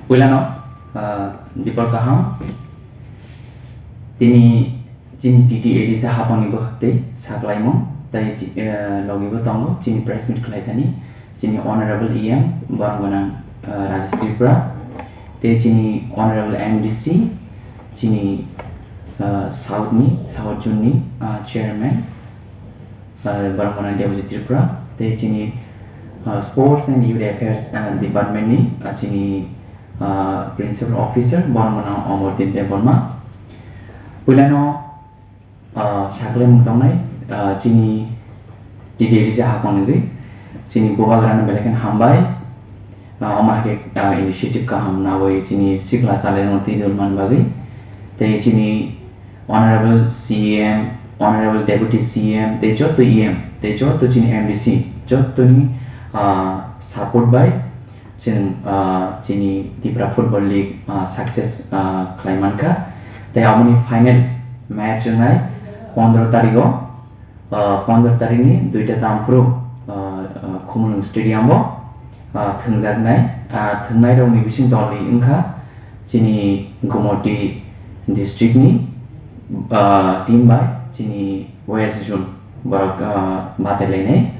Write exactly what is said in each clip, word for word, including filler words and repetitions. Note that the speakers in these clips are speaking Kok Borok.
Puilano, ah, dipor kaham. Tini chini T T A D C hapangni bwkhak tei saklaimung tei chi-, eh, logibo tongo chini press meet khlai thani chini Honorable E M borok gwnang, ah, Rajesh Tripura tei chini Honorable M D C chini, ah, South ni, South Zone ni, ah, Chairman, ah, borok gwnang Debojit Tripura tei chini, ah, Sports and Youth Affairs, ah, Department ni, ah, chini, ah, Principal Officer borok gwnang Omordin Debbarma. Puilano, ah, saklaimung tongnai, ah, chini T T A D C hapang nugwi chini bubagrano belai kheno hambai. Ah, omo hai khe, ah, initiative kaham nawi chini sikla chalairokno twi dol man bagwi. Tei chini Honorable C M, Honorable Deputy C M, tei joto E M, tei joto chini M D C, jotoni, ah, support bai chwng, ah, chini Tipra Football League, ah, success, ah, khlai mankha. Tei aboni final match wngnai pondro tarigo. Ah, pondro tarikni duita tam phuru, ah, ah, Khumulwng Stadium o, ah, thwngjaknai. Ah, thwngnairokni bising dolni wngkha chini Gumoti district ni, ah, team bai chini West Zone borok, ah, batailainai.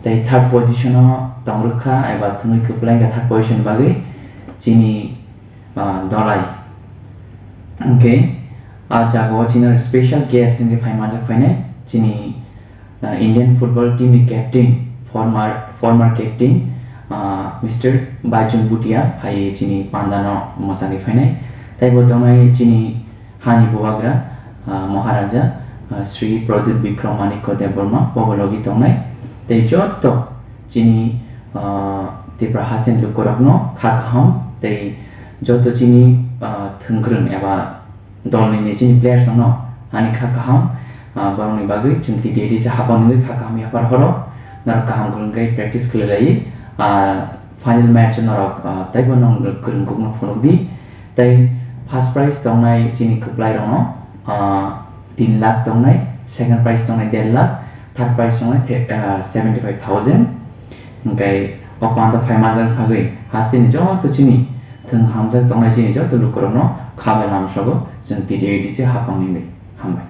Tei third position o tongrwkha eba thwngwi kwplai wngkha third position bagwi chini ah, Dolai. Hwnkhe, ah, jagao chini special guest hwnkhe phai manjak phainai chini, ah, Indian football team ni captain, former, former captain, ah, Mister Baichung Bhutia phai chini pandano mwchangwi phainai. Tei bo tongnai chini hani bubagra, ah, Maharaja, ah, Sri Pradyut Bikram Manikya Debbarma, bobo logi tongnai. Tei joto chini, ah, Tipra hasen lukurokno kha kaham tei joto chini, ah, thwngkwrwng eba dolni ni chini players rokno ani kha kaham, ah, borokni bagwi chwng T T A D C hapang nugwi kha kaham yapar horo. Norok kaham kwrwng khe practice khlai lai, ah, final match norok, ah, teibo nong kwrwng kukno phunuk di. Tei first prize tongnai chini kwplai rokno, ah, tin lakh tongnai, second prize tongnai der lakh, third prize tongnai the-, ah, seventy five thousand. Hwnkhe o panda phai manjak bagwi hasteni joto chini thwng hamjak tongnai chini joto lukurokno kha bai lamsogo chwng T T A D C hapangni bai. Hambai.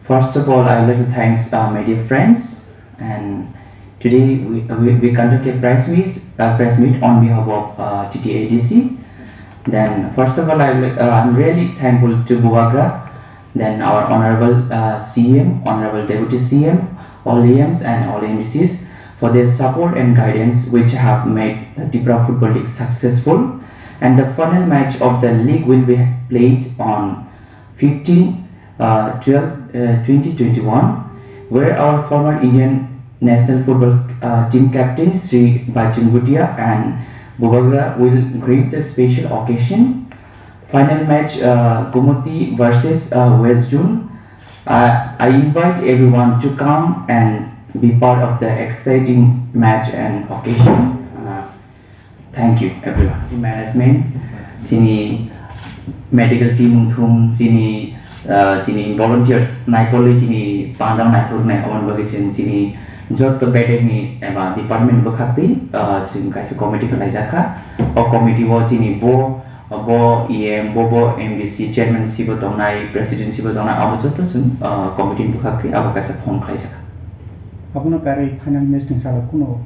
First of all, I would like to thanks, uh, my dear friends, and today we, we, we conduct a press meet, uh, press meet on behalf of, uh, T T A D C. Then, first of all, I would like, uh, I'm really thankful to Bubagra, then our Honorable, uh, C M, Honorable Deputy C M, all E Ms and all M D Cs for their support and guidance which have made the Tipra Football League successful. And the final match of the league will be played on fifteen, uh, twelve, uh, twenty twenty-one, where our former Indian national football, uh, team captain Sri Baichung Bhutia and Bubagra will grace the special occasion. Final match, uh, Gumoti versus, uh, West Zone. Uh, I invite everyone to come and be part of the exciting match and occasion. Uh, Thank you, everyone. Management, chini medical team wngthung, chini, ah, chini volunteers, naikolwi chini pandao naithoknai, aboni bagwi chwng chini joto bedek ni eba department bwkhak twi, ah, chwng kaisa committee khlaijak kha. O committee o chini bo, bo E M, bo, bo M D C chairman sibo tongnai, president sibo tongnai, abo joto chwng, ah, committee ni bwkhak twi abo kaisa form khlaijak kha. Abono karwi final match ni salo kuno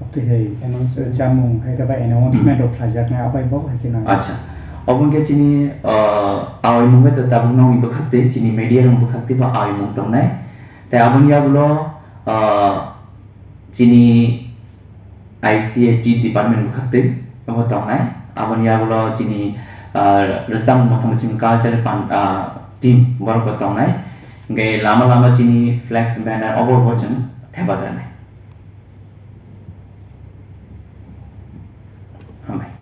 oktwi hai announce, chamung hai khe ba announcement rok khlaijaknai, abai bo hai khe nang. Acha. Obo hwnkhe chini, ah, awi mung bai to tabuk nokni bwkhak twi, chini media rok bwkhak twi bo awi mung tongnai. Tei aboni yagulo, ah, chini I C A T department bwkhak twi obo tongnai. Aboni yagulo chini, ah, rwchapmung mosamung chini cultural pan-, ah, team borok bo tongnai. Hwnkhe lama lama chini flex banner obo bo chwng thepajaknai.